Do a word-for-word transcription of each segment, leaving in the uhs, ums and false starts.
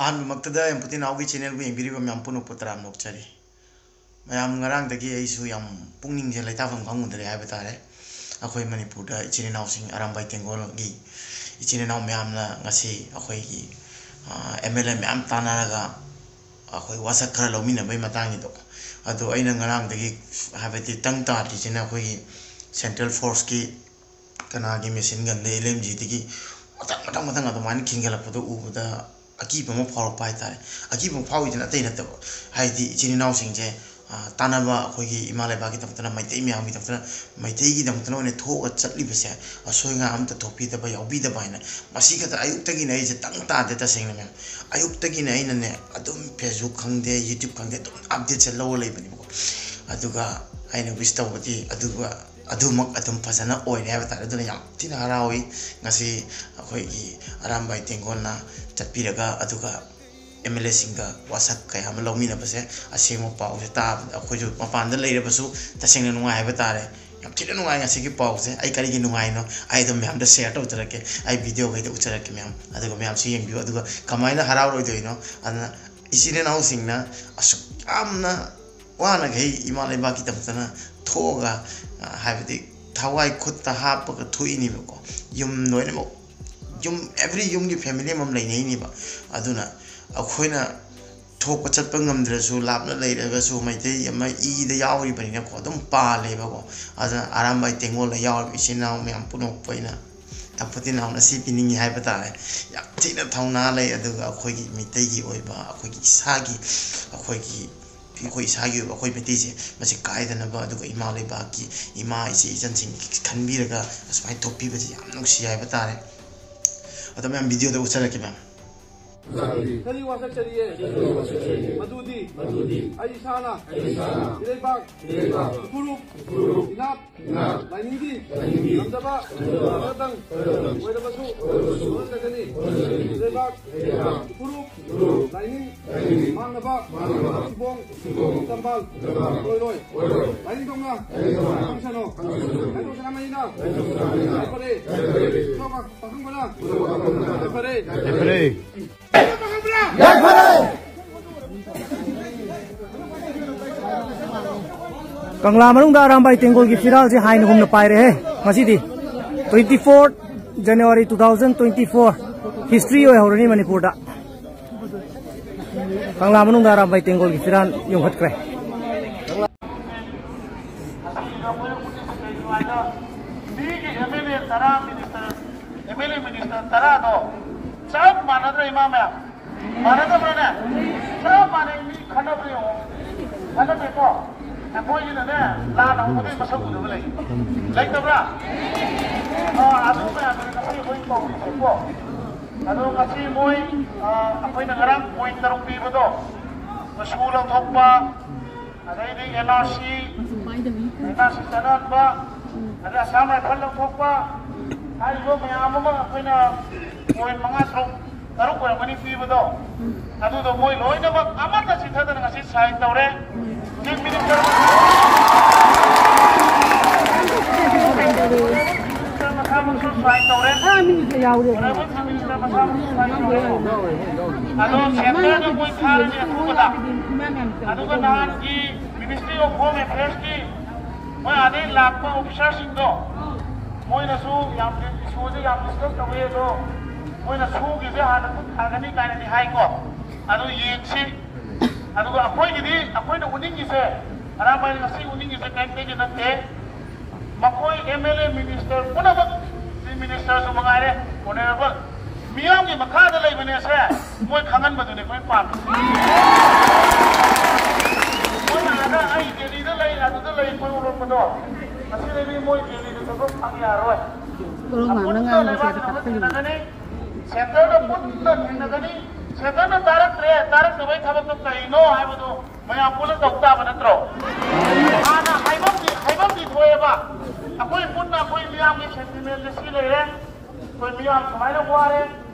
ꯑꯍꯥꯟꯕꯃꯛꯇꯗ ꯌꯥꯝꯄꯨꯇꯤ ꯅꯥꯎꯒꯤ ꯆꯦꯅꯦꯜꯕꯨ ꯌꯦꯡꯕꯤꯔꯤꯕ ꯃꯌꯥꯝ ꯄꯨꯝꯅꯃꯛꯄꯨ ꯇꯔꯥꯝꯅ ꯑꯣꯛꯆꯔꯤ꯫ ꯃꯌꯥꯝ, ꯉꯔꯥꯡꯗꯒꯤ ꯑꯩꯁꯨ ꯌꯥꯝ ꯄꯨꯛꯅꯤꯡꯁꯦ ꯂꯩꯇꯥꯐꯝ ꯈꯪꯉꯨꯗ꯭ꯔꯦ ꯍꯥꯏꯕ ꯇꯥꯔꯦ꯫ ꯑꯩꯈꯣꯏ ꯃꯅꯤꯄꯨꯔꯗ ꯏꯆꯤꯜ ꯏꯅꯥꯎꯁꯤꯡ, ꯑꯔꯥꯝꯕꯥꯏ ꯇꯦꯡꯒꯣꯜꯒꯤ ꯏꯆꯤꯜ ꯏꯅꯥꯎ ꯃꯌꯥꯝꯅ ꯉꯁꯤ ꯑꯩꯈꯣꯏꯒꯤ, ꯑ, ꯑꯦꯝ ꯑꯦꯜ ꯑꯦ ꯃꯌꯥꯝ ꯇꯥꯟꯅꯔꯒ ꯑꯩꯈꯣꯏ ꯋꯥꯁꯛ ꯈꯔ ꯂꯧꯃꯤꯟꯅꯕꯒꯤ ꯃꯇꯥꯡꯒꯤꯗꯣ, ꯑꯗꯣ ꯑꯩꯅ ꯉꯔꯥꯡꯗꯒꯤ, ꯍꯥꯏꯕꯗꯤ, ꯇꯪ ꯇꯥꯗ꯭ꯔꯤꯁꯤꯅ ꯑꯩꯈꯣꯏꯒꯤ ꯁꯦꯟꯇ꯭ꯔꯦꯜ ꯐꯣꯔꯁꯀꯤ ꯀꯅꯥꯒꯤ ꯃꯦꯁꯤꯟ ꯒꯟꯗ ꯑꯦꯜ ꯑꯦꯝ ꯖꯤꯗꯒꯤ ꯃꯊꯪ, ꯃꯊꯪ, ꯃꯊꯪ ꯑꯗꯨꯃꯥꯏꯅ ꯈꯤꯟꯒꯠꯂꯛꯄꯗꯣ ꯎꯕꯗ ꯑꯀꯤꯕ ꯑꯃ ꯐꯥꯎꯔꯛꯄ ꯍꯥꯏꯇꯥꯔꯦ꯫ ꯑꯀꯤꯕ ꯑꯃ ꯐꯥꯎꯔꯤꯁꯤꯅ ꯑꯇꯩ ꯅꯠꯇꯕ, ꯍꯥꯏꯗꯤ ꯏꯆꯤꯜ ꯏꯅꯥꯎꯁꯤꯡꯁꯦ, ꯑ, ꯇꯥꯟꯅꯕ, ꯑꯩꯈꯣꯏꯒꯤ ꯏꯃꯥ ꯂꯩꯕꯥꯛꯀꯤꯗꯃꯛꯇꯅ, ꯃꯩꯇꯩ ꯃꯌꯥꯝꯒꯤꯗꯃꯛꯇꯅ, ꯃꯩꯇꯩꯒꯤꯗꯃꯛꯇꯅ ꯑꯣꯏꯅ ꯊꯣꯛꯑꯒ ꯆꯠꯂꯤꯕꯁꯦ, ꯑꯁꯣꯏ ꯑꯉꯥꯝ ꯑꯝꯇ ꯊꯣꯛꯄꯤꯗꯕ, ꯌꯥꯎꯕꯤꯗꯕ ꯍꯥꯏꯅ, ꯃꯁꯤ ꯈꯛꯇ ꯑꯌꯨꯛꯇꯒꯤꯅꯦ ꯑꯩꯁꯦ ꯇꯪ ꯇꯥꯗꯦ ꯇꯁꯦꯡꯅ ꯃꯌꯥꯝ꯫ ꯑꯌꯨꯛꯇꯒꯤꯅꯦ ꯑꯩꯅꯅꯦ ꯑꯗꯨꯝ Facebook ꯈꯪꯗꯦ, YouTube ꯈꯪꯗꯦ, ꯑꯗꯨꯝ ꯑꯞꯗꯦꯠꯁꯦ ꯂꯧꯔ ꯂꯩꯕꯅꯦꯕꯀꯣ꯫ ꯑꯗꯨꯒ ꯑꯩꯅ ꯋꯤꯁ ꯇꯧꯕꯗꯤ ꯑꯗꯨꯒ ꯑꯗꯨꯃꯛ ꯑꯗꯨꯝ ꯐꯖꯅ ꯑꯣꯏꯔꯦ ꯍꯥꯏꯕ ꯇꯥꯔꯦ꯫ ꯑꯗꯨꯅ ꯌꯥꯝ ꯊꯤꯅ ꯍꯔꯥꯎꯏ ꯉꯁꯤ ꯑꯩꯈꯣꯏꯒꯤ ꯑꯔꯥꯝꯕꯥꯏ ꯇꯦꯡꯒꯣꯜꯅ ꯆꯠꯄꯤꯔꯒ, ꯑꯗꯨꯒ ꯑꯦꯝ ꯑꯦꯜ ꯑꯦꯁꯤꯡꯒ ꯋꯥꯁꯛ ꯀꯌꯥ ꯑꯃ ꯂꯧꯃꯤꯟꯅꯕꯁꯦ꯫ ꯑꯁꯦꯡꯕ ꯄꯥꯎꯁꯦ ꯇꯥꯕꯗ ꯑꯩꯈꯣꯏꯁꯨ ꯃꯄꯥꯟꯗ ꯂꯩꯔꯕꯁꯨ ꯇꯁꯦꯡꯅ ꯅꯨꯡꯉꯥꯏ ꯍꯥꯏꯕ ꯇꯥꯔꯦ꯫ ꯌꯥꯝ ꯊꯤꯅ ꯅꯨꯡꯉꯥꯏ ꯉꯁꯤꯒꯤ ꯄꯥꯎꯁꯦ꯫ ꯑꯩ ꯀꯔꯤꯒꯤ ꯅꯨꯡꯉꯥꯏꯅꯣ? ꯑꯩ ꯑꯗꯨꯝ ꯃꯌꯥꯝꯗ ꯁꯤꯌꯔ ꯇꯧꯖꯔꯛꯀꯦ, ꯑꯩ ꯚꯤꯗꯤꯑꯣꯈꯩꯗ ꯎꯠꯆꯔꯛꯀꯦ ꯃꯌꯥꯝ, ꯑꯗꯨꯒ ꯃꯌꯥꯝꯁꯨ ꯌꯦꯡꯕꯤꯌꯨ꯫ ꯑꯗꯨꯒ ꯀꯃꯥꯏꯅ ꯍꯔꯥꯎꯔꯣꯏꯗꯣꯏꯅꯣ? ꯑꯗꯨꯅ ꯏꯆꯤꯜ ꯏꯅꯥꯎꯁꯤꯡꯅ ꯑꯁꯨꯛ ꯌꯥꯝꯅ ꯋꯥꯅꯈꯩ ꯏꯃꯥ ꯂꯩꯕꯥꯛꯀꯤꯗꯃꯛꯇꯅ ꯊꯣꯛꯑꯒ, ꯑ, ꯍꯥꯏꯕꯗꯤ ꯊꯋꯥꯏ ꯈꯨꯠꯇ ꯍꯥꯞꯄꯒ ꯊꯣꯛꯏꯅꯦꯕꯀꯣ꯫ ꯌꯨꯝ ꯂꯣꯏꯅꯃꯛ, ꯌꯨꯝ, ꯑꯦꯚ꯭ꯔꯤ ꯌꯨꯝꯒꯤ ꯐꯦꯃꯤꯂꯤ ꯑꯃꯃꯝ ꯂꯩꯅꯩꯅꯦꯕ꯫ ꯑꯗꯨꯅ ꯑꯩꯈꯣꯏꯅ ꯊꯣꯛꯄ ꯆꯠꯄ ꯉꯝꯗ꯭ꯔꯁꯨ, ꯂꯥꯞꯅ ꯂꯩꯔꯒꯁꯨ ꯃꯩꯇꯩ ꯑꯃ ꯏꯗ ꯌꯥꯎꯔꯤꯕꯅꯤꯅꯀꯣ, ꯑꯗꯨꯝ ꯄꯥꯜꯂꯦꯕꯀꯣ꯫ ꯑꯗꯨꯅ ꯑꯔꯥꯝꯕꯥꯏ ꯇꯦꯡꯒꯣꯜꯗ ꯌꯥꯎꯔꯤꯕ ꯏꯆꯤꯜ ꯏꯅꯥꯎ ꯃꯌꯥꯝ ꯄꯨꯝꯅꯃꯛꯄꯨ ꯑꯩꯅ ꯌꯥꯝ ꯐꯠꯇꯦ ꯅꯥꯎꯅ ꯁꯤ ꯄꯤꯅꯤꯡꯉꯤ ꯍꯥꯏꯕ ꯇꯥꯔꯦ꯫ ꯌꯥꯝ ꯊꯤꯅ ꯊꯧꯅꯥ ꯂꯩ꯫ ꯑꯗꯨꯒ ꯑꯩꯈꯣꯏꯒꯤ ꯃꯩꯇꯩꯒꯤ ꯑꯣꯏꯕ, ꯑꯩꯈꯣꯏꯒꯤ ꯏꯁꯥꯒꯤ, ꯑꯩꯈꯣꯏꯒꯤ, ꯑꯩꯈꯣꯏ ꯏꯁꯥꯒꯤ ꯑꯣꯏꯕ ꯑꯩꯈꯣꯏ ꯃꯩꯇꯩꯁꯦ, ꯃꯁꯤ ꯀꯥꯏꯗꯅꯕ, ꯑꯗꯨꯒ ꯏꯃꯥ ꯂꯩꯕꯥꯛꯀꯤ, ꯏꯃꯥ ꯏꯆꯦ ꯏꯆꯟꯁꯤꯡꯒꯤ ꯈꯟꯕꯤꯔꯒ ꯑꯁꯨꯃꯥꯏꯅ ꯊꯣꯛꯄꯤꯕꯁꯦ ꯌꯥꯝ ꯅꯨꯡꯁꯤ ꯍꯥꯏꯕ ꯇꯥꯔꯦ꯫ ꯑꯗꯣ ꯃꯌꯥꯝ, ꯚꯤꯗꯤꯑꯣꯗ ꯎꯠꯆꯔꯛꯀꯦ ꯃꯌꯥꯝ꯫ ꯀꯔꯤ ꯋꯥꯁꯛ ꯆꯔꯤꯌꯦ? ꯃꯗꯨꯗꯤ ꯑꯩ ꯏꯁꯥꯅ ꯏꯔꯩꯕꯥꯛ, ꯏꯐꯨꯔꯨꯞ, ꯏꯅꯥꯠ, ꯂꯥꯏꯅꯤꯡꯗꯤ ꯉꯝꯗꯕ ꯈꯔꯗꯪ ꯑꯣꯏꯔꯕꯁꯨ ꯍꯣꯠꯅꯖꯒꯅꯤ꯫ ꯂꯩꯕꯥꯛ, ꯐꯨꯔꯨꯞ, ꯂꯥꯏꯅꯤꯡ ꯃꯥꯡꯅꯕ ꯁꯤꯕꯣꯡ ꯇꯝꯕꯥꯜ ꯑꯣꯏꯔꯣꯏ꯫ ꯂꯥꯏꯅꯤꯡꯊꯧꯅ ꯈꯪꯁꯅꯨ꯫ ꯂꯥꯏꯅꯤꯡꯊꯧ ꯁꯅꯥꯃꯍꯤꯅ ꯐꯔꯦ꯫ ꯄꯥꯈꯪꯕꯅ ꯐꯔꯦ꯫ ꯐꯔꯦ꯫ ꯄꯥꯈꯪꯕꯅ ꯀꯪꯂꯥ ꯃꯅꯨꯡꯗ ꯑꯔꯥꯝꯕꯥꯏ ꯇꯦꯡꯒꯣꯜꯒꯤ ꯐꯤꯔꯥꯜꯁꯦ ꯍꯥꯏꯅꯒꯨꯝꯅ ꯄꯥꯏꯔꯦꯍꯦ꯫ ꯉꯁꯤꯗꯤ twenty four January two thousand twenty four, history ꯑꯣꯏꯍꯧꯔꯅꯤ ꯃꯅꯤꯄꯨꯔꯗ꯫ ꯀꯪꯂꯥ ꯃꯅꯨꯡꯗ ꯑꯔꯥꯝꯕꯥꯏ ꯇꯦꯡꯒꯣꯜꯒꯤ ꯐꯤꯔꯥꯜ ꯌꯨꯡꯈꯠꯈ꯭ꯔꯦ꯫ ꯃꯤꯒꯤ ꯑꯦꯝ ꯑꯦꯜ ꯑꯦ ꯇꯔꯥ minister, M L A minister ꯇꯔꯥꯗꯣ ꯆꯞ ꯃꯥꯟꯅꯗ꯭ꯔ ꯏꯃꯥ ꯃꯌꯥꯝ? ꯃꯥꯟꯅꯗꯕ꯭ꯔꯥꯅꯦ? ꯆꯞ ꯃꯥꯟꯅꯩ꯫ ꯃꯤ ꯈꯟꯅꯕ ꯌꯦꯡꯉꯣ꯫ ꯈꯟꯅꯗꯦꯀꯣ? ꯑꯩꯈꯣꯏꯒꯤꯅꯅꯦ, ꯂꯥꯟ ꯍꯧꯕꯗꯒꯤ ꯃꯁꯛ ꯎꯗꯕ ꯂꯩ꯫ ꯂꯩꯇꯕ꯭ꯔꯥ? ꯑꯥ, ꯑꯗꯨ ꯃꯌꯥꯝꯗꯨꯅ ꯉꯁꯤ ꯑꯩꯈꯣꯏ ꯀꯧꯔꯤꯁꯦꯀꯣ꯫ ꯑꯗꯣ ꯉꯁꯤ ꯃꯣꯏ, ꯑꯥ, ꯑꯩꯈꯣꯏꯅ ꯉꯔꯥꯡ ꯄꯣꯏꯟ ꯇꯔꯨꯛ ꯄꯤꯕꯗꯣ, ꯃꯆꯨ ꯂꯧꯊꯣꯛꯄ, ꯑꯗꯩꯗꯤ N R C, N R C ꯆꯠꯅꯍꯟꯕ, ꯑꯗꯩ ꯑꯁꯥꯝ ꯔꯥꯏꯐꯜ ꯂꯧꯊꯣꯛꯄ, ꯍꯥꯏꯔꯤꯕ ꯃꯌꯥꯝ ꯑꯃ ꯑꯩꯈꯣꯏꯅ ꯄꯣꯏꯟ ꯃꯉꯥ, ꯇꯔꯨꯛ, ꯇꯔꯨꯛ ꯑꯣꯏꯔꯝꯒꯅꯤ ꯄꯤꯕꯗꯣ, ꯑꯗꯨꯗꯣ ꯃꯣꯏ ꯂꯣꯏꯅꯃꯛ ꯑꯃꯠꯇ ꯆꯤꯠꯊꯗꯅ ꯉꯁꯤ ꯁꯥꯏꯟ ꯇꯧꯔꯦ꯫ ꯆꯤꯐ ꯃꯤꯅꯤꯁꯇꯔ, ꯃꯤꯅꯤꯁꯇꯔ ꯃꯁꯥꯃꯛꯁꯨ ꯁꯥꯏꯟ ꯇꯧꯔꯦ꯫ ꯑꯣꯅꯔꯦꯕꯜ ꯆꯤꯐ ꯃꯤꯅꯤꯁꯇꯔ ꯃꯁꯥꯃꯛꯁꯨ ꯁꯥꯏꯟ ꯇꯧꯔꯦ꯫ ꯑꯗꯣ ꯁꯦꯟꯇꯔꯗ ꯃꯣꯏ ꯊꯥꯔꯅꯤ ꯑꯊꯨꯕꯗ꯫ ꯑꯗꯨꯒ ꯅꯍꯥꯟꯒꯤ Ministry of Home Affairs ꯀꯤ ꯃꯣꯏ ꯑꯥꯗꯩ ꯂꯥꯛꯄ ꯑꯣꯐꯤꯁꯥꯔꯁꯤꯡꯗꯣ, ꯃꯣꯏꯅꯁꯨ ꯌꯥꯝ, ꯏꯁꯨꯁꯦ ꯌꯥꯝ ꯗꯤꯁꯀꯁ ꯇꯧꯋꯦ꯫ ꯑꯗꯣ ꯃꯣꯏꯅ ꯁꯨꯒꯤꯁꯦ ꯍꯥꯟꯅ ꯈꯨꯠ ꯊꯥꯒꯅꯤ ꯀꯥꯏꯅꯗꯤ ꯍꯥꯏꯀꯣ꯫ ꯑꯗꯨ ꯌꯦꯡꯁꯤ꯫ ꯑꯗꯨꯒ ꯑꯩꯈꯣꯏꯒꯤꯗꯤ, ꯑꯩꯈꯣꯏꯅ ꯎꯅꯤꯡꯉꯤꯁꯦ, ꯑꯔꯥꯝꯕꯥꯏꯅ ꯉꯁꯤ ꯎꯅꯤꯡꯉꯤꯁꯦ ꯀꯔꯤꯝꯇꯒꯤ ꯅꯠꯇꯦ꯫ ꯃꯈꯣꯏ ꯑꯦꯝ ꯑꯦꯜ ꯑꯦ, ꯃꯤꯅꯤꯁꯇꯔ ꯄꯨꯝꯅꯃꯛ, ꯆꯤꯐ ꯃꯤꯅꯤꯁꯇꯔꯁꯨ ꯃꯉꯥꯏꯔꯦ, ꯑꯣꯅꯔꯦꯕꯜ, ꯃꯤꯌꯥꯝꯒꯤ ꯃꯈꯥꯗ ꯂꯩꯕꯅꯦꯁꯦ ꯃꯣꯏ ꯈꯪꯍꯟꯕꯗꯨꯅꯦ ꯑꯩꯈꯣꯏ ꯄꯥꯝꯃꯤꯁꯦ꯫ ꯃꯣꯏꯅ ꯑꯥꯗ ꯑꯩ ꯗꯦꯜꯂꯤꯗ ꯂꯩ, ꯑꯗꯨꯗ ꯂꯩ, ꯑꯩꯈꯣꯏ ꯎꯔꯛꯄꯗꯣ, ꯉꯁꯤꯗꯒꯤ ꯃꯣꯏ ꯗꯦꯜꯂꯤꯗ ꯆꯠꯄ ꯐꯪ ꯌꯥꯔꯣꯏ꯫ ꯀꯣꯔꯧ ꯃꯥꯝꯅ ꯑꯄꯨꯟꯕ ꯉꯥꯡꯕꯁꯦ ꯂꯩꯕꯥꯛ ꯈꯤꯇꯪ ꯈꯨꯗꯤꯡꯃꯛ ꯈꯨꯝꯃꯨ꯫ ꯊꯦꯡꯅꯒꯅꯤ, ꯁꯦꯟꯇꯔꯗ ꯄꯨꯟꯅ ꯊꯦꯡꯅꯒꯅꯤ꯫ ꯁꯦꯟꯇꯔꯅ ꯇꯥꯔꯛꯇ꯭ꯔꯦ, ꯇꯥꯔꯛꯇꯕꯩ ꯊꯕꯛꯇꯣ ꯀꯔꯤꯅꯣ ꯍꯥꯏꯕꯗꯣ ꯃꯌꯥꯝ ꯄꯨꯟꯅ ꯇꯧ ꯇꯥꯕ ꯅꯠꯇ꯭ꯔꯣ? ꯍꯥꯟꯅ ꯍꯥꯏꯐꯝꯗꯤ, ꯍꯥꯏꯐꯝꯗꯤ ꯊꯣꯛꯑꯦꯕ꯫ ꯑꯩꯈꯣꯏ ꯄꯨꯟꯅ ꯑꯩꯈꯣꯏ ꯃꯤꯌꯥꯝꯒꯤ ꯁꯦꯟꯇꯤꯃꯦꯟꯁꯦ ꯁꯤ ꯂꯩꯔꯦ, ꯑꯩꯈꯣꯏ ꯃꯤꯌꯥꯝ ꯁꯨꯃꯥꯏꯅ ꯋꯥꯔꯦ,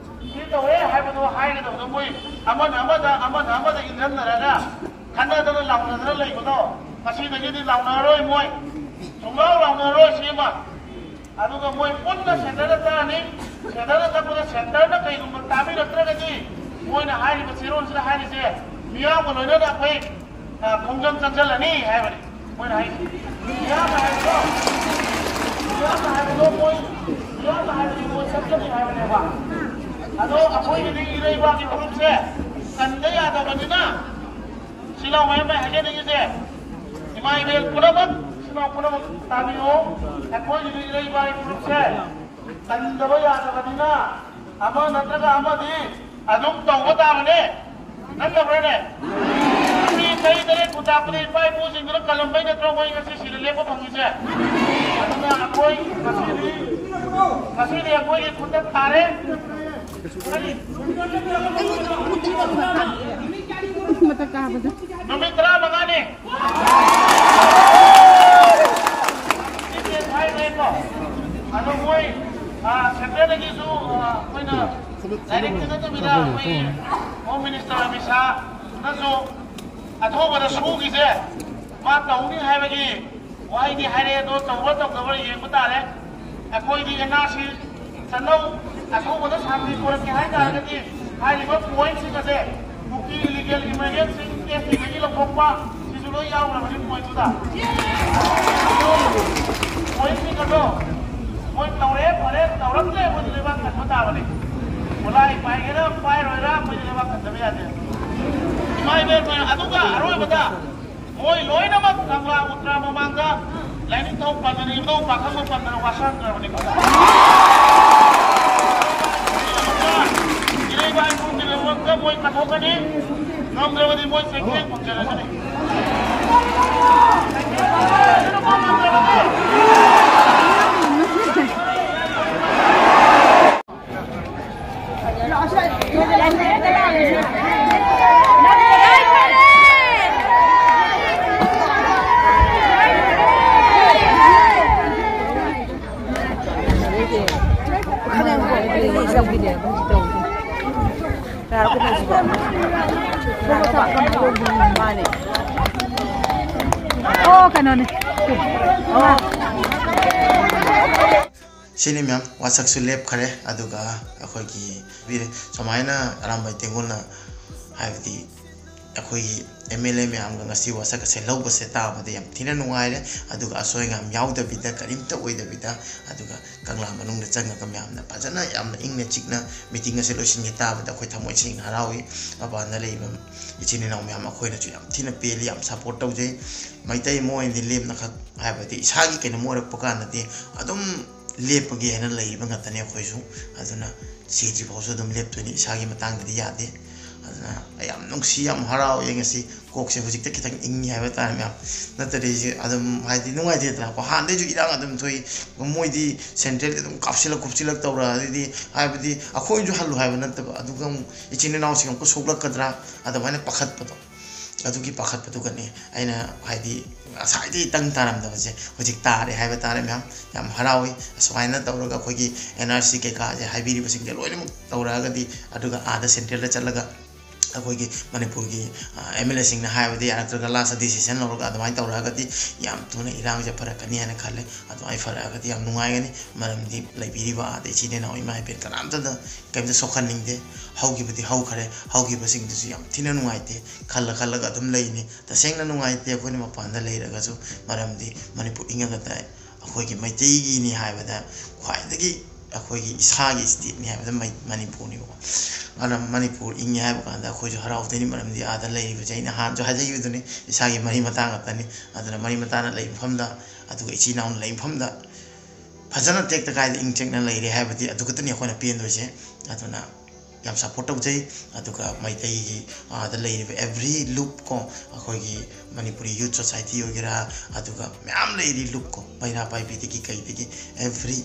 ꯁꯤ ꯇꯧꯔꯦ ꯍꯥꯏꯕꯗꯣ ꯍꯥꯏꯒꯗꯕꯗꯣ ꯃꯣꯏ ꯑꯃꯅ ꯑꯃꯗ, ꯑꯃꯅ ꯑꯃꯗ ꯏꯟꯖꯟꯅꯔꯒ ꯈꯠꯅꯗꯅ ꯂꯥꯎꯅꯗꯅ ꯂꯩꯕꯗꯣ ꯉꯁꯤꯗꯒꯤꯗꯤ ꯂꯥꯎꯅꯔꯔꯣꯏ ꯃꯣꯏ, ꯁꯨꯡꯂꯥꯎ ꯂꯥꯎꯅꯔꯔꯣꯏ ꯁꯤꯃ꯫ ꯑꯗꯨꯒ ꯃꯣꯏ ꯄꯨꯟꯅ ꯁꯦꯟꯇꯔꯗ ꯆꯠꯂꯅꯤ꯫ ꯁꯦꯟꯇꯔꯗ ꯆꯠꯄꯗ ꯁꯦꯟꯇꯔꯅ ꯀꯩꯒꯨꯝꯕ ꯇꯥꯕꯤꯔꯛꯇ꯭ꯔꯒꯗꯤ ꯃꯣꯏꯅ ꯍꯥꯏꯔꯤꯕ ꯆꯦꯔꯣꯜꯁꯤꯗ ꯍꯥꯏꯔꯤꯁꯦ, ꯃꯤꯌꯥꯝꯒ ꯂꯣꯏꯅꯅ ꯑꯩꯈꯣꯏ, ꯑ, ꯈꯣꯡꯖꯪ ꯆꯪꯁꯤꯜꯂꯅꯤ ꯍꯥꯏꯕꯅꯤ ꯃꯣꯏꯅ ꯍꯥꯏꯔꯤꯁꯦ꯫ ꯃꯤꯌꯥꯝꯅ ꯍꯥꯏꯕꯗꯣ, ꯃꯤꯌꯥꯝꯅ ꯍꯥꯏꯕꯗꯣ ꯃꯣꯏ, ꯃꯤꯌꯥꯝꯅ ꯍꯥꯏꯕꯗꯤ ꯃꯣꯏ ꯆꯠꯀꯅꯤ ꯍꯥꯏꯕꯅꯦꯕ꯫ ꯑꯗꯣ ꯑꯩꯈꯣꯏꯒꯤꯗꯤ ꯏꯔꯩꯕꯥꯛꯀꯤ ꯐꯨꯔꯨꯞꯁꯦ ꯀꯟꯗ ꯌꯥꯗꯕꯅꯤꯅ, ꯁꯤ ꯂꯥꯎ ꯃꯌꯥꯝ ꯍꯥꯏꯖꯅꯤꯡꯉꯤꯁꯦ, ꯏꯃꯥ ꯏꯕꯦꯜ ꯄꯨꯝꯅꯃꯛ, ꯏꯆꯤꯟ ꯏꯅꯥꯎ ꯄꯨꯝꯅꯃꯛ ꯇꯥꯕꯤꯌꯨ꯫ ꯑꯩꯈꯣꯏꯒꯤꯗꯤ ꯏꯔꯩꯕꯥꯛꯀꯤ ꯐꯨꯔꯨꯞꯁꯦ ꯀꯟꯗꯕ ꯌꯥꯗꯕꯅꯤꯅ, ꯑꯃ ꯅꯠꯇ꯭ꯔꯒ ꯑꯃꯗꯤ ꯑꯗꯨꯝ ꯇꯧꯕ ꯇꯥꯕꯅꯦ꯫ ꯅꯠꯇꯕ꯭ꯔꯅꯦ? ꯃꯤ ꯆꯍꯤ ꯇꯔꯦꯠ ꯈꯨꯟꯇꯥꯛꯄꯗ ꯏꯄꯥ ꯏꯄꯨꯁꯤꯡꯗꯨꯅ ꯀꯜꯂꯝꯕꯩ ꯅꯠꯇ꯭ꯔꯣ ꯑꯩꯈꯣꯏ ꯉꯁꯤ ꯁꯤꯗ ꯂꯦꯞꯄ ꯐꯪꯉꯤꯁꯦ? ꯑꯗꯨꯅ ꯑꯩꯈꯣꯏ ꯉꯁꯤꯗꯤ, ꯉꯁꯤꯗꯤ ꯑꯩꯈꯣꯏꯒꯤ ꯈꯨꯠꯇ ꯊꯥꯔꯦ꯫ ꯀꯔꯤ? ꯅꯨꯃꯤꯠ ꯇꯔꯥꯃꯉꯥꯅꯤ꯫ ꯑꯗꯣ ꯃꯣꯏ, ꯑ, ꯁꯦꯟꯇ꯭ꯔꯦꯜꯗꯒꯤꯁꯨ, ꯑ, ꯑꯩꯈꯣꯏꯅ ꯂꯥꯏꯔꯤꯛꯇ ꯅꯠꯇꯕꯤꯗ ꯑꯩꯈꯣꯏꯒꯤ ꯍꯣꯝ ꯃꯤꯅꯤꯁꯇꯔ ꯑꯃꯤꯠ ꯁꯥꯍꯅꯁꯨ ꯑꯊꯨꯕꯗ ꯁꯨꯒꯤꯁꯦ ꯃꯥ ꯇꯧꯅꯤ ꯍꯥꯏꯕꯒꯤ ꯋꯥꯍꯩꯗꯤ ꯍꯥꯏꯔꯛꯑꯦ꯫ ꯑꯗꯣ ꯇꯧꯕ꯭ꯔꯥ ꯇꯧꯗꯕ꯭ꯔꯥ ꯌꯦꯡꯕ ꯇꯥꯔꯦ꯫ ꯑꯩꯈꯣꯏꯗꯤ ꯑꯦꯟ ꯑꯥꯔ ꯁꯤ ꯆꯠꯅꯧ, ꯑꯊꯨꯕꯗ ꯁꯥꯟꯇꯤ ꯄꯨꯔꯛꯀꯦ ꯍꯥꯏ ꯇꯥꯔꯒꯗꯤ ꯍꯥꯏꯔꯤꯕ ꯄꯣꯏꯟꯠꯁꯤꯡ ꯑꯁꯦ, ꯀꯨꯀꯤ ꯏꯂꯤꯒꯦꯜ ꯏꯃꯥꯏꯒ꯭ꯔꯦꯟꯁꯤꯡ ꯑꯦꯁ ꯇꯤꯗꯒꯤ ꯂꯧꯊꯣꯛꯄ, ꯁꯤꯁꯨ ꯂꯣꯏ ꯌꯥꯎꯈ꯭ꯔꯕꯅꯤ ꯄꯣꯏꯟꯠꯇꯨꯗ꯫ ꯄꯣꯏꯟꯠꯁꯤꯡ ꯑꯗꯣ ꯃꯣꯏ ꯇꯧꯔꯦ ꯐꯔꯦ, ꯇꯧꯔꯛꯇ꯭ꯔꯦ ꯑꯩꯈꯣꯏꯗꯤ ꯂꯩꯕꯥꯛ ꯀꯟꯕ ꯇꯥꯕꯅꯤ꯫ ꯈꯨꯠꯂꯥꯏ ꯄꯥꯏꯒꯦꯔꯥ ꯄꯥꯏꯔꯣꯏꯔꯥ ꯑꯩꯈꯣꯏꯗꯤ ꯂꯩꯕꯥꯛ ꯀꯟꯗꯕ ꯌꯥꯗꯦ꯫ ꯏꯃꯥ ꯏꯕꯦꯟ, ꯑꯗꯨꯒ ꯑꯔꯣꯏꯕꯗ ꯃꯣꯏ ꯂꯣꯏꯅꯃꯛ ꯀꯪꯂꯥ ꯎꯇ꯭ꯔꯥ ꯃꯃꯥꯡꯗ ꯂꯥꯏꯅꯤꯡꯊꯧ ꯄꯟꯗꯅ, ꯏꯕꯨꯙꯧ ꯄꯥꯈꯪꯕ ꯄꯟꯗꯅ ꯋꯥꯁꯛꯈ꯭ꯔꯕꯅꯤ꯫ ꯏꯔꯩꯕꯥꯛ ꯏꯄꯨꯒꯤꯗꯃꯛꯇ ꯃꯣꯏ ꯀꯠꯊꯣꯛꯀꯅꯤ꯫ ꯉꯝꯗ꯭ꯔꯕꯗꯤ ꯃꯣꯏ ꯆꯩꯊꯦꯡ ꯐꯪꯖꯔꯁꯅꯤ꯫ ꯑꯣ, ꯀꯩꯅꯣꯅꯦ꯫ ꯑꯣ꯫ ꯁꯤꯅꯤ ꯃꯌꯥꯝ, ꯋꯥꯁꯛꯁꯨ ꯂꯦꯞꯈ꯭ꯔꯦ꯫ ꯑꯗꯨꯒ ꯑꯩꯈꯣꯏꯒꯤ ꯄꯤꯔꯦ꯫ ꯁꯨꯃꯥꯏꯅ ꯑꯔꯥꯝꯕꯥꯏ ꯇꯦꯡꯒꯣꯜꯅ, ꯍꯥꯏꯕꯗꯤ ꯑꯩꯈꯣꯏꯒꯤ ꯑꯦꯝ ꯑꯦꯜ ꯑꯦ ꯃꯌꯥꯝꯒ ꯉꯁꯤ ꯋꯥꯁꯛ ꯑꯁꯦ ꯂꯧꯕꯁꯦ ꯇꯥꯕꯗ ꯌꯥꯝ ꯊꯤꯅ ꯅꯨꯡꯉꯥꯏꯔꯦ꯫ ꯑꯗꯨꯒ ꯑꯁꯣꯏ ꯑꯉꯥꯝ ꯌꯥꯎꯗꯕꯤꯗ, ꯀꯔꯤꯝꯇ ꯑꯣꯏꯗꯕꯤꯗ, ꯑꯗꯨꯒ ꯀꯪꯂꯥ ꯃꯅꯨꯡꯗ ꯆꯪꯉꯒ ꯃꯌꯥꯝꯅ ꯐꯖꯅ, ꯌꯥꯝꯅ ꯏꯪꯅ ꯆꯤꯛꯅ ꯃꯤꯇꯤꯡ ꯑꯁꯦ ꯂꯣꯏꯁꯤꯟꯒꯦ ꯇꯥꯕꯗ ꯑꯩꯈꯣꯏ ꯊꯃꯣꯏ ꯁꯦꯡꯅ ꯍꯔꯥꯎꯏ꯫ ꯃꯄꯥꯟꯗ ꯂꯩꯔꯤꯕ ꯏꯆꯤꯟ ꯏꯅꯥꯎ ꯃꯌꯥꯝ, ꯑꯩꯈꯣꯏꯅꯁꯨ ꯌꯥꯝ ꯊꯤꯅ ꯄꯦꯜꯂꯤ, ꯌꯥꯝ ꯁꯞꯄꯣꯔꯠ ꯇꯧꯖꯩ꯫ ꯃꯩꯇꯩ ꯑꯃ ꯑꯣꯏꯅꯗꯤ ꯂꯦꯝꯅꯈꯛ, ꯍꯥꯏꯕꯗꯤ ꯏꯁꯥꯒꯤ ꯀꯩꯅꯣꯝ ꯑꯣꯏꯔꯛꯄ ꯀꯥꯟꯗꯗꯤ ꯑꯗꯨꯝ ꯂꯦꯞꯄꯒꯦ ꯍꯥꯏꯅ ꯂꯩꯔꯤꯕ ꯉꯥꯛꯇꯅꯤ ꯑꯩꯈꯣꯏꯁꯨ꯫ ꯑꯗꯨꯅ ꯁꯤꯗ꯭ꯔꯤ ꯐꯥꯎꯁꯨ ꯑꯗꯨꯝ ꯂꯦꯞꯇꯣꯏꯅꯤ, ꯏꯁꯥꯒꯤ ꯃꯇꯥꯡꯗꯗꯤ ꯌꯥꯗꯦ꯫ ꯑꯗꯨꯅ ꯑꯩ ꯌꯥꯝ ꯅꯨꯡꯁꯤ, ꯌꯥꯝ ꯍꯔꯥꯎꯋꯦ ꯉꯁꯤ꯫ ꯀꯣꯛꯁꯦ ꯍꯧꯖꯤꯛꯇ ꯈꯤꯇꯪ ꯏꯪꯉꯤ ꯍꯥꯏꯕ ꯇꯥꯔꯦ ꯃꯌꯥꯝ꯫ ꯅꯠꯇ꯭ꯔꯗꯤ ꯑꯩꯁꯦ ꯑꯗꯨꯝ, ꯍꯥꯏꯗꯤ, ꯅꯨꯡꯉꯥꯏꯇꯦꯗꯅꯀꯣ꯫ ꯍꯥꯟꯅꯗꯩꯁꯨ ꯏꯔꯥꯡ ꯑꯗꯨꯝ ꯊꯣꯛꯏ, ꯃꯣꯏꯗꯤ ꯁꯦꯟꯇ꯭ꯔꯦꯜꯗ ꯑꯗꯨꯝ ꯀꯥꯞꯁꯤꯜꯂꯛ ꯈꯣꯞꯆꯤꯜꯂꯛ ꯇꯧꯔꯛꯑꯗꯤ, ꯍꯥꯏꯕꯗꯤ ꯑꯩꯈꯣꯏꯅꯁꯨ ꯍꯜꯂꯨ ꯍꯥꯏꯕ ꯅꯠꯇꯕ, ꯑꯗꯨꯒ ꯑꯃꯨꯛ ꯏꯆꯤꯟ ꯏꯅꯥꯎꯁꯤꯡ ꯑꯃꯨꯛꯀ ꯁꯣꯛꯂꯛꯀꯗ꯭ꯔꯥ, ꯑꯗꯨꯃꯥꯏꯅ ꯄꯥꯈꯠꯄꯗꯣ, ꯑꯗꯨꯒꯤ ꯄꯥꯈꯠꯄꯗꯨꯒꯅꯤ ꯑꯩꯅ, ꯍꯥꯏꯗꯤ, ꯉꯁꯥꯏꯗꯒꯤ ꯇꯪ ꯇꯥꯔꯝꯗꯕꯁꯦ ꯍꯧꯖꯤꯛ ꯇꯥꯔꯦ ꯍꯥꯏꯕ ꯇꯥꯔꯦ ꯃꯌꯥꯝ꯫ ꯌꯥꯝ ꯍꯔꯥꯎꯏ꯫ ꯑꯁꯨꯃꯥꯏꯅ ꯇꯧꯔꯒ ꯑꯩꯈꯣꯏꯒꯤ ꯑꯦꯟ ꯑꯥꯔ ꯁꯤ ꯀꯩꯀꯥꯁꯦ ꯍꯥꯏꯕꯤꯔꯤꯕꯁꯤꯡꯁꯦ ꯂꯣꯏꯅꯃꯛ ꯇꯧꯔꯛꯑꯒꯗꯤ, ꯑꯗꯨꯒ ꯑꯥꯗ ꯁꯦꯟꯇ꯭ꯔꯦꯜꯗ ꯆꯠꯂꯒ ꯑꯩꯈꯣꯏꯒꯤ ꯃꯅꯤꯄꯨꯔꯒꯤ ꯑꯦꯝ ꯑꯦꯜ ꯑꯦꯁꯤꯡꯅ ꯍꯥꯏꯕꯗ ꯌꯥꯔꯛꯇ꯭ꯔꯒ ꯂꯥꯁꯇ ꯗꯤꯁꯤꯖꯟ ꯂꯧꯔꯒ ꯑꯗꯨꯃꯥꯏꯅ ꯇꯧꯔꯛꯑꯒꯗꯤ ꯌꯥꯝ ꯊꯨꯅ ꯏꯔꯥꯡꯁꯦ ꯐꯔꯛꯀꯅꯤ ꯍꯥꯏꯅ ꯈꯜꯂꯦ꯫ ꯑꯗꯨꯃꯥꯏꯅ ꯐꯔꯛꯑꯒꯗꯤ ꯌꯥꯝ ꯅꯨꯡꯉꯥꯏꯒꯅꯤ꯫ ꯃꯔꯝꯗꯤ ꯂꯩꯕꯤꯔꯤꯕ ꯑꯥꯗ ꯏꯆꯤꯟ ꯏꯅꯥꯎ ꯏꯃꯥ ꯏꯕꯦꯟ ꯀꯅꯥꯝꯇꯗ ꯀꯩꯝꯇ ꯁꯣꯛꯍꯟꯅꯤꯡꯗꯦ꯫ ꯍꯧꯈꯤꯕꯗꯤ ꯍꯧꯈ꯭ꯔꯦ, ꯍꯧꯈꯤꯕꯁꯤꯡꯗꯨꯁꯨ ꯌꯥꯝ ꯊꯤꯅ ꯅꯨꯡꯉꯥꯏꯇꯦ꯫ ꯈꯜꯂ ꯈꯜꯂꯒ ꯑꯗꯨꯝ ꯂꯩꯅꯤ꯫ ꯇꯁꯦꯡꯅ ꯅꯨꯡꯉꯥꯏꯇꯦ ꯑꯩꯈꯣꯏꯅ ꯃꯄꯥꯟꯗ ꯂꯩꯔꯒꯁꯨ, ꯃꯔꯝꯗꯤ ꯃꯅꯤꯄꯨꯔ ꯏꯪꯉꯒ ꯇꯥꯏ꯫ ꯑꯩꯈꯣꯏꯒꯤ ꯃꯩꯇꯩꯒꯤꯅꯤ ꯍꯥꯏꯕꯗ ꯈ꯭ꯋꯥꯏꯗꯒꯤ ꯑꯩꯈꯣꯏꯒꯤ ꯏꯁꯥꯒꯤ ꯏꯁꯇꯦꯠꯅꯤ ꯍꯥꯏꯕꯗ ꯃꯩ-, ꯃꯅꯤꯄꯨꯔꯅꯦꯕꯀꯣ꯫ ꯑꯗꯨꯅ ꯃꯅꯤꯄꯨꯔ ꯏꯪꯉꯦ ꯍꯥꯏꯕ ꯀꯥꯟꯗ ꯑꯩꯈꯣꯏꯁꯨ ꯍꯔꯥꯎꯗꯣꯏꯅꯤ, ꯃꯔꯝꯗꯤ ꯑꯥꯗ ꯂꯩꯔꯤꯕꯁꯦ ꯑꯩꯅ ꯍꯥꯟꯅꯁꯨ ꯍꯥꯏꯖꯈꯤꯕꯗꯨꯅꯤ, ꯏꯁꯥꯒꯤ ꯃꯔꯤ ꯃꯇꯥꯡ ꯉꯥꯛꯇꯅꯤ꯫ ꯑꯗꯨꯅ ꯃꯔꯤ ꯃꯇꯥꯅ ꯂꯩꯕ ꯃꯐꯝꯗ, ꯑꯗꯨꯒ ꯏꯆꯤꯜ ꯏꯅꯥꯎꯅ ꯂꯩꯕ ꯃꯐꯝꯗ ꯐꯖꯅ ꯇꯦꯛꯇ ꯀꯥꯏꯗ ꯏꯪ ꯆꯤꯛꯅ ꯂꯩꯔꯦ ꯍꯥꯏꯕꯗꯤ ꯑꯗꯨ ꯈꯛꯇꯅꯤ ꯑꯩꯈꯣꯏꯅ ꯄꯦꯟꯗꯣꯏꯁꯦ꯫ ꯑꯗꯨꯅ ꯌꯥꯝ ꯁꯞꯄꯣꯔꯠ ꯇꯧꯖꯩ꯫ ꯑꯗꯨꯒ ꯃꯩꯇꯩꯒꯤ ꯑꯥꯗ ꯂꯩꯔꯤꯕ ꯑꯦꯚ꯭ꯔꯤ ꯂꯨꯞ ꯀꯣ, ꯑꯩꯈꯣꯏꯒꯤ ꯃꯅꯤꯄꯨꯔꯤ ꯌꯨꯠ ꯁꯣꯁꯥꯏꯇꯤ ꯑꯣꯏꯒꯦꯔꯥ, ꯑꯗꯨꯒ ꯃꯌꯥꯝ ꯂꯩꯔꯤ ꯂꯨꯞ ꯀꯣ, ꯃꯩꯔꯥ ꯄꯥꯏꯕꯤꯗꯒꯤ ꯀꯩꯗꯒꯤ ꯑꯦꯚ꯭ꯔꯤ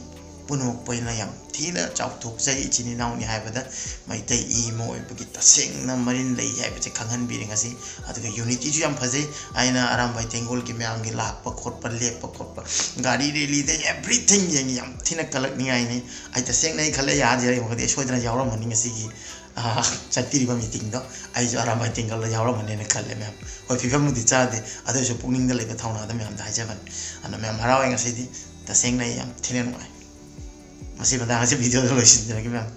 ꯄꯨꯝꯅꯃꯛꯄꯨ ꯑꯩꯅ ꯌꯥꯝ ꯊꯤꯅ ꯆꯥꯎꯊꯣꯛꯆꯩ꯫ ꯏꯆꯤꯟ ꯏꯅꯥꯎꯅꯤ ꯍꯥꯏꯕꯗ ꯃꯩꯇꯩ ꯏ ꯑꯃ ꯑꯣꯏꯕꯒꯤ ꯇꯁꯦꯡꯅ ꯃꯔꯤꯟ ꯂꯩ ꯍꯥꯏꯕꯁꯦ ꯈꯪꯍꯟꯕꯤꯔꯦ ꯉꯁꯤ꯫ ꯑꯗꯨꯒ ꯌꯨꯅꯤꯇꯤꯁꯨ ꯌꯥꯝ ꯐꯖꯩ꯫ ꯑꯩꯅ ꯑꯔꯥꯝꯕꯥꯏ ꯇꯦꯡꯒꯣꯜꯒꯤ ꯃꯌꯥꯝꯒꯤ ꯂꯥꯛꯄ ꯈꯣꯠꯄ, ꯂꯦꯞꯄ ꯈꯣꯠꯄ, ꯒꯥꯔꯤ ꯔꯦꯂꯤꯗ ꯑꯦꯚ꯭ꯔꯤꯊꯤꯡ ꯌꯦꯡꯉꯤ, ꯌꯥꯝ ꯊꯤꯅ ꯀꯜꯂꯛꯅꯤꯡꯉꯥꯏꯅꯤ꯫ ꯑꯩ ꯇꯁꯦꯡꯅ ꯑꯩ ꯈꯜꯂꯦ, ꯌꯥꯗꯤ ꯌꯥꯔꯦ, ꯃꯈꯣꯏꯗꯤ ꯑꯩ ꯁꯣꯏꯗꯅ ꯌꯥꯎꯔꯝꯃꯅꯤ ꯉꯁꯤꯒꯤ, ꯑꯥ, ꯆꯠꯄꯤꯔꯤꯕ ꯃꯤꯇꯤꯡꯗꯣ꯫ ꯑꯩꯁꯨ ꯑꯔꯥꯝꯕꯥꯏ ꯇꯦꯡꯒꯣꯜꯗ ꯌꯥꯎꯔꯝꯃꯅꯤꯅ ꯈꯜꯂꯦ ꯃꯌꯥꯝ꯫ ꯍꯣꯏ, ꯐꯤꯕꯝꯕꯨꯗꯤ ꯆꯥꯗꯦ, ꯑꯗꯨ ꯑꯣꯏꯔꯁꯨ ꯄꯨꯛꯅꯤꯡꯗ ꯂꯩꯕ ꯊꯧꯅꯥꯗ ꯃꯌꯥꯝꯗ ꯍꯥꯏꯖꯕꯅꯤ꯫ ꯑꯗꯨꯅ ꯃꯌꯥꯝ ꯍꯔꯥꯎꯋꯦ ꯉꯁꯤꯗꯤ, ꯇꯁꯦꯡꯅ ꯑꯩ ꯌꯥꯝ ꯊꯤꯅ ꯅꯨꯡꯉꯥꯏ꯫ ꯃꯁꯤ ꯃꯇꯥꯡ ꯑꯁꯤ ꯚꯤꯗꯤꯑꯣꯗ ꯂꯣꯏꯁꯤꯟꯖꯔꯒꯦ ꯃꯌꯥꯝ꯫